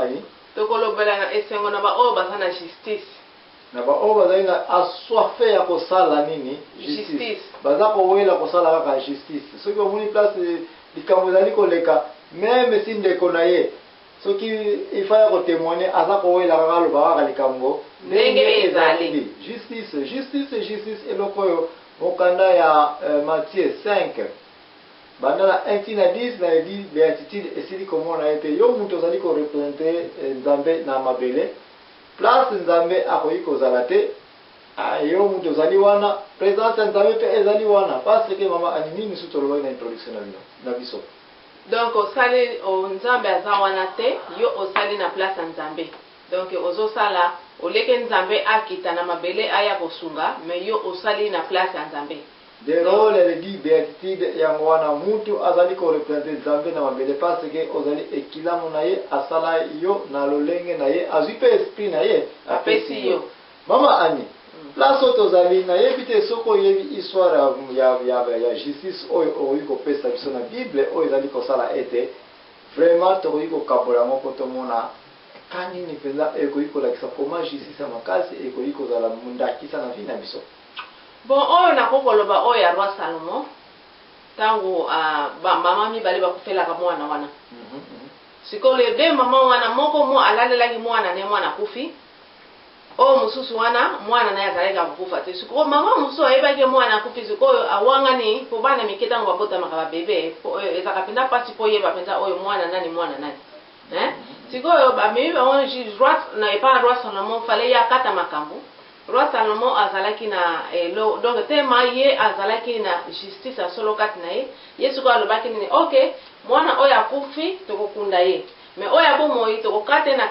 Annie? Tokolobela na esengo na baoyo baza na justice. Na baoyo bazali na assoiffé ya kosala nini? Justice. Justice. Baza kowela kosala kaka justice. Soki omoni place likambo ezali koleka, meme si ndeko na ye, soki il faut aya kotémoigner, aza kowela kaka aloba kaka likambo ndenge ezali. Justice, justice, justice, eloko oyo mokanda ya Matthieu 5 banda na 1 ti na 10 na edi béatitude esili komona ete yo moto ozali koreprésenter Nzambe na mabele, place Nzambe akoki kozala te. Yo moto ozali wana, présence ya Nzambe mpe ezali wana, parce que mama Ani, nini mosusu tolobaki na introduction na bino na biso? Donc osali Nzambe aza wana te, yo osali na place ya Nzambe. Donc ozosala oleke Nzambe akita na mabele aya kosunga, mais yo osali na place ya Nzambe. De rôle ya les 10 béatitudes yango wana, mutu azali koreprésenter Nzambe na mabele, parce que ozali ekilamu na ye, asala yo na lolenge na ye, azwi mpe esprit na ye, apesi yo. Mama Ani, place oyo tozali, nayebi te soki oyebi histoire ya justice oyo okoki kopesa biso na Bible, oyo ezali kosala ete vraiment tokoki kokabola yango mpo tomona ka nini mpenza ekoki kolakisa koma justice ya makasi ekoki kozala ndakisa na vie na biso. Bon, oyo nakoki koloba, oyo ya roi Salomon, ntango bamama mibale bakufelaka mwana wana. Sikoyo de mama wana, moko mo alalelaki mwana ne, mwana akufi. Oyo mosusu wana, mwana na ye azalaki akokufa te. Sikoyo mama mosusu ayebaki mwana akufi. Sikoyo awangani, mpo bana mike, ntango babotamaka, babebe, ezalaka mpenza mpasi mpo oyeba mpenza oyo mwana nani, mwana nani, hein? Sikoyo bamemi bango roi na epa roi Salomon, fallait ye akata makambo. Roi Salomon azalaki na elo, donc tema ye azalaki na justice ya solo kati na ye. Ye sikoyo alobaki nini? Ok, mwana oyo akufi, tokokunda ye, mais oyo ya bomoi tokokata ye na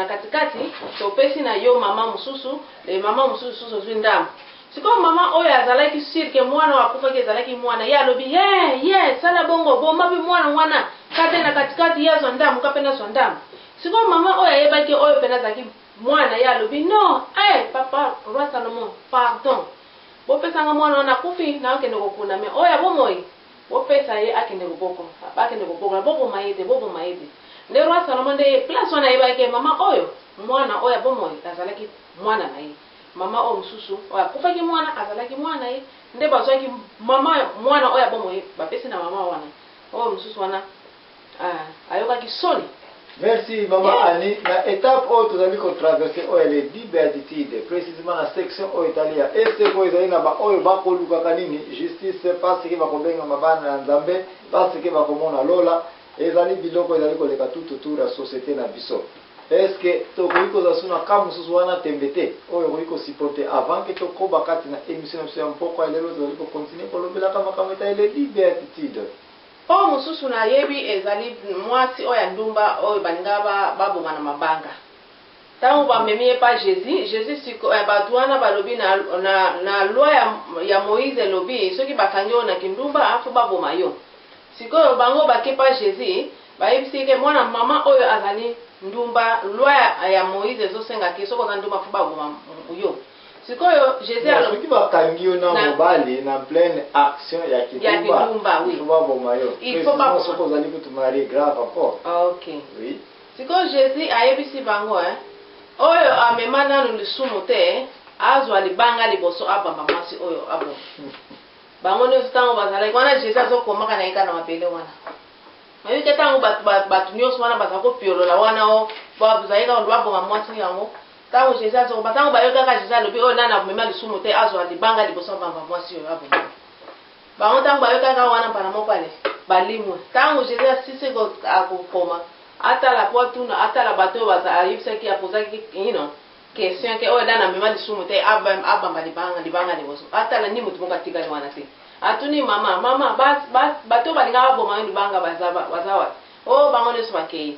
katikati, topesi na yo mama mosusu, le mama mosusu susu ozwi ndambo. Sikoyo mama oyo azalaki sûr que mwana oyo akufaki ezalaki mwana ye, alobi: "Ye ye, sala bongo, boma mpe mwana wana, kata ye na katikati, ye azwa ndambo, ka mpe nazwa ndambo." Sikoyo mama oyo ayebaki oyo mpena azalaki mwana ye, alobi: "Non, hey, papa roi Salomon, pardon, bopesanga mwana wana akufi, naokende kokunda, mais oyo ya bomoi bopesa ye akende koboko, akende kobokola, boboma ye te, boboma ye te." Nde roi Salomon nde place wana ayebaki mama oyo, mwana oyo ya bomoi azalaki mwana na ye, mama oyo mosusu oyo akufaki mwana azalaki mwana ye. Nde bazwaki mama mwana oyo ya bomoi, bapesi na mama wana. Oyo mosusu wana ayokaki soni. Merci, mama Annie. Na étape oyo tozali kotraverser, oyo les 10 béatitudes, précisément na section oyo etali ya eseko oyo ezali na baoyo bakolukaka nini? Justice, parce que bakobengama bana ya Nzambe, parce que bakomona lola. Ezali biloko ezali koleka tout autour ya société na biso. Est ce que tokoki kozala so na ka mosusu wana, tembe te, oyo okoki kosupporter, avant que tokoba kati na émission na biso ya mpoko ya lelo? Tozali kocontinuer kolobelaka makambo etali les 10 béatitudes. Oyo mosusu nayebi ezali mwasi oyo ya ndumba, oyo balinga baboma na mabanga. Ntango bamemi ye pa Jésus, Jésus siko bato wana balobi na loi ya Moïse elobi soki bakangi oyo na kindumba, faut baboma yo. Sikoyo bango bake pa Jésus, bayebisi ke mwana mama oyo azali ndumba, loi ya Moïse ezosengaki soki oza ndumba, faut baboma yo. Sikoyo Jésus soki bakangi yo na mobali na pleine action ya kindumba, oui, il faut baboma yo. Il faut baboma. Soki ozali kutu marié, grave encore. Ok. Sikoyo Jésus ayebisi bango, hein, oyo amema nanu lisumu te azwa libanga liboso abamba mwasi oyo aboma. Bango nyonso ntango bazalaki wana, Jésus azokomaka na ye kaka na mabele wana. Nayebi te ntango bato nyonso wana baza kopiolola wana, o bazali kaka baboma mwasi yango. Ntango Jésus azokoba, ntango bayokaka Jésus alobi: "Oyo nani amema lisumu te azwa libanga liboso abamba mwasi oyo aboma bango", ntango bayokaka wana, mbala moko ale balimwe. Ntango Jésus asisi akokoma, atala po atuna, atala bato oyo ayebisaki, apozaki question ke oyo nani amema lisumu te abamba libanga liboso, atala ni motu moko atikali wana te. Atuni mama: "Mama, bato oyo balingaka baboma yo libanga baza wapi?" Oyo bango nyonso bakei.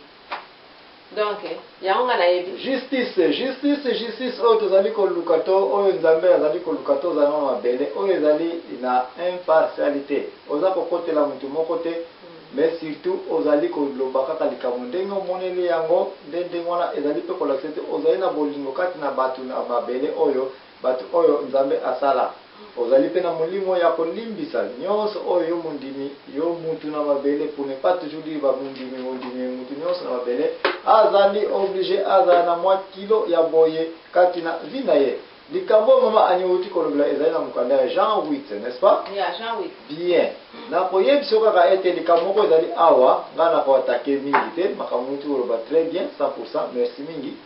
Donc yango nga nayebi. Justice, justice, justice oyo tozali koluka to oyo Nzambe azali koluka tozala na mabele oyo ezali na impartialité. Oza kokotela motu moko te, mais surtout ozali koloba kaka likambo ndenge omoneli yango. Nde ndenge wana ezali mpe kolakisa ete ozali na bolingo kati na bato na mabele oyo, bato oyo Nzambe asala. Ozali mpe na molimo ya kolimbisa nyonso oyo yo mondimi, yo mutu na mabele, pour ne pas toujours dire ba mondimi, mondimi, mutu nyonso na mabele azali oblige azala na mwa kilo ya boye kati na vie na ye. Likambo oyo mama Annie owuti kolobela ezali na mokanda ya Jean 8, n'est-ce pas? Yeah, Jean 8. Bien. Nakoyebisa yo kaka ete likambo moko ezali awa, ngai nako attaquer mingi te, makambo owuti koloba très bien, 100%, merci mingi.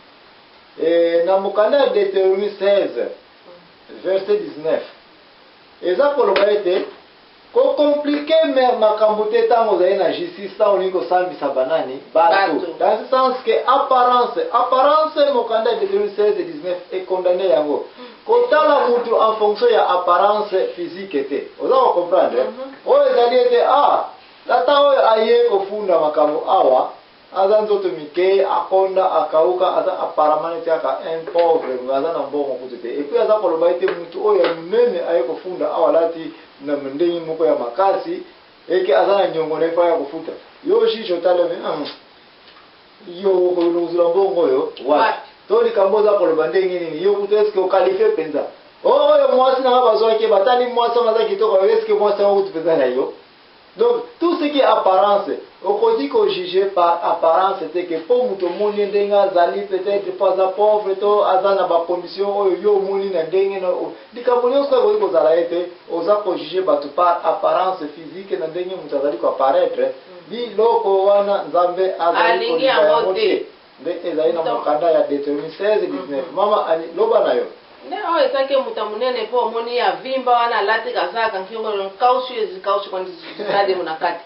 Et na mokanda ya Deuteronomie 16, verset 19, eza koloba ete ko compliquer mer makambo te ntango ozali na justice, ntango olingi kosambisa banani bato, dans ce sens que apparence, apparence, mokanda ya Deuteronomie 16 19 econdamner yango, kotala mutu en fonction ya apparence physique te. Oza kocomprendre? Oyo ezali ete ah, tata oyo aye kofunda makambo awa aza nzoto mike, akonda, akauka, aza apparemment neti kaka un pauvre, aza na mbongo kutu te. Et puis aza koloba ete mutu oyo ya monene aye kofunda awa alati na ndenge moko ya makasi, eke aza na niongo na ye mpo aya kofuta. Yo juge otalemi, yo okozwa mbongo oyo wapi? To likambo oza koloba ndenge nini? Yo kutu eske oqualifier mpenza? Oyo mwasi nanga bazwaki, batali mwasi yango aza kitoko, eske mwasi yango kutu mpenza na yo? Donc tout ce qui est apparence, okoki kojuger par apparence te, ke mpo moto omoni ye ndenge azali, peut-être mpo aza pauvre to aza na bacondition oyo yo omoni na ndenge na likambo nyonso ekoki kozala ete oza kojuger bato par apparence physique, na ndenge moto azali koapparaître. Biloko wana Nzambe azali Alingi kolinga yango yango te. te. Nde ezali na mokanda ya Deutéronomie 16 19. Mama Ani, loba na yo. Nde oyo ezalaki moto ya monene mpo omoni ye avimba wana, alati kazaka nkingo, nkausu ezikausu kondizali na kati,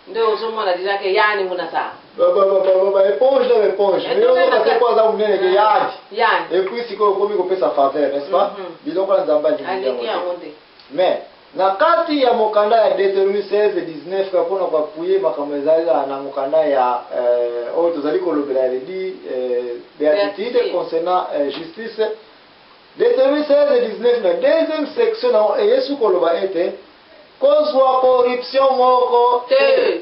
nde ozomona déjà ke yani nguna saa. Baéponge na baéponge, mais ozoka te mpo aza monene ke yani. Yani. Et puis sikoyo okomi kopesa faveur, n'est-ce pas? Biloko na Nzambe alingi Alingi yango te. Yango te. Mais na kati ya mokanda ya Deutéronomie 16 19, kaka mpona koappuyer makambo ezali na mokanda ya oyo tozali kolobela ya les 10 béatitudes Béatitudes. concernant justice, Deutéronomie 16 19 na deuxième section nango eyesu koloba ete kozwa corruption moko te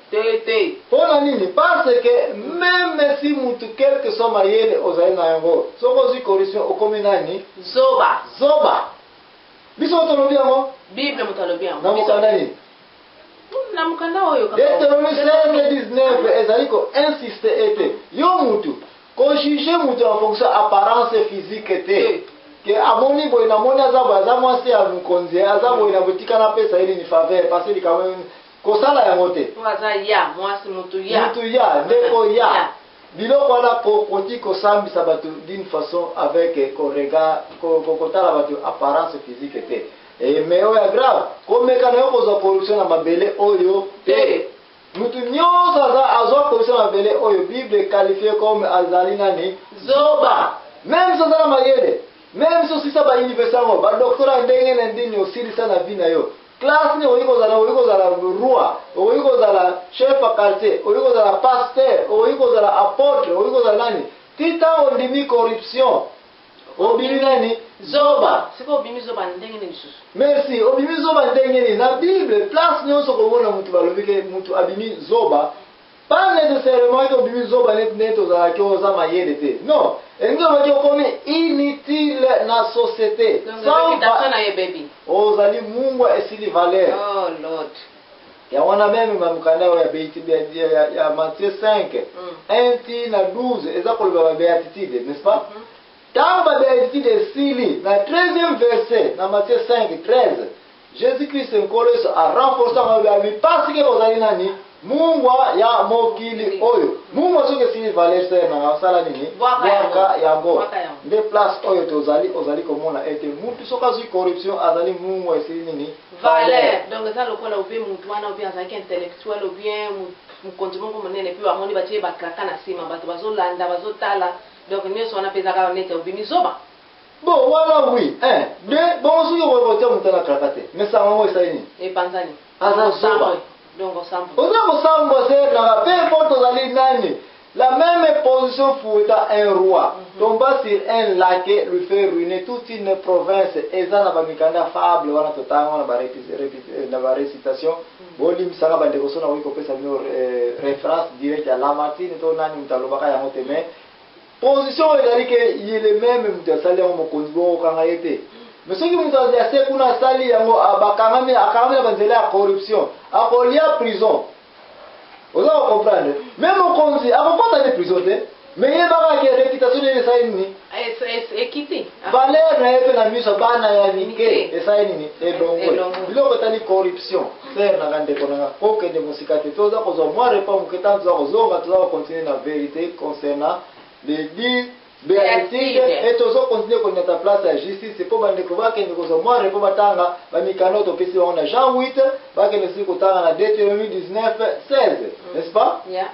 te te. Mpona nini? Parce que même si mutu, quel que soit mayele ozali na yango, soki ozwi corruption, okomi nani? Zoba. Zoba. Biso tolobi yango? Bible moto alobi yango. Na mokanda nini? Na mokanda oyo kaka. Deutéronomie 16 19 ezali koinsister ete yo mutu kojuger mutu en fonction apparence physique te, ke amoni boye, namoni aza boye, aza mwasi ya mokonzi, aza boye na botika, napesa ye nini, faveur, parce likambo kosala yango te. Po aza ya mwasi motu ya Mutu ya ndeko ya biloko wana koki kosambisa bato d'une façon avec koregard, kotala bato apparence physique te. Mais oyo ya grave, komeka na yo kozwa corruption na mabele oyo te. Te. Mutu nyonso aza azwa corruption na mabele oyo, Bible qualifie comme azali nani? Zoba. Même so oza na mayele, même so osilisa bauniversité yango, badoctorat, ndenge na ndini osilisa na vie na yo, classe nini okoki kozala, okoki kozala roi, okoki kozala chef ya quartier, okoki kozala pasteur, okoki kozala apôtre, okoki kozala nani, ti ntango ondimi corruption, obimi nani? Zoba. Sikoyo obimi zoba ndenge nini lisusu? Merci. Obimi zoba ndenge nini? Na Bible, place nyonso komona mutu balobi ke mutu abimi zoba, pas nécessairement ke obimi zoba neti neti ozalaki oza mayele te. Non, elingi olobaki okomi inutile na société. Donc Sans réputation na ye bebi. Ozali mungwa, esili valeur. Oh Lord. Yango wana même bamokanda oyo ya ya Matthieu 5 1 ti na 12 eza koloba babéatitude, n'est-ce pas? Ntango babéatitude esili, na 13e verset na Matthieu 5 13, Jésus Christ Nkolo Yesu arenforce yango, abi parce que ozali nani? Mungwa ya mokili oyo. Mungwa soki esili valeur, sere nanga, osala nini? Bwaka yango. Bwaka yango. Bwaka yango. Nde place oyo tozali, ozali komona ete mutu soki azwi corruption, azali mungwa, esili nini? Valeur. Donc eza lokola obie mutu wana, obie azalaki intellectuel, obie mokonzi moko monene, mpe bamoni batie bakraka na nsima, bato bazolanda, bazotala. Donc nyonso wana mpe eza kaka neti obimi zoba. Bon, wana oui, un deux. Bongo soki okoki kotia moto na kraka te, mais sango yango esali nini? Epanzani. Aza zoba. Donc osambwe. Oza kosambwa, se nanga, peu importe ozali nani. La même position fouetta un roi tomba sur un laquais, lui fait ruiner toute une province. Eza na bamikanda fable wana totanga na na barécitation. Bolimbisaka bandeko so nakoki kopesa bino référence directe ya Lamartine to nani moto alobaka yango te, mais position oyo ezali ke ye le même moto asali yango mokonzi, bongo okanga ye te. Mais soki moto ya se kuna asali yango, bakangami, akangami na banzela ya corruption, akolia prison. Oza kocomprendre? Mais mokonzi akokɔta ne prison te, mais yebaka ke réputation nini esali nini? Ekiti. Valeur na ye mpe na miso bana ya mike esali nini? Elongwe. Biloko etali corruption, frère nanga, ndeko nanga, kokende mosika te. Toza kozwa mwa repas moke. Ntango toza kozonga, toza kocontinue na vérité concernant les 10 béatitudes et tozocontinue koniata place ya justice, mpo bandeko bakende kozwa mwa repos, batanga bamikanda topesi bango na Jean 8, bakende soki kotanga na Deutéronomie 19 16, n'est-ce pas? Yeah.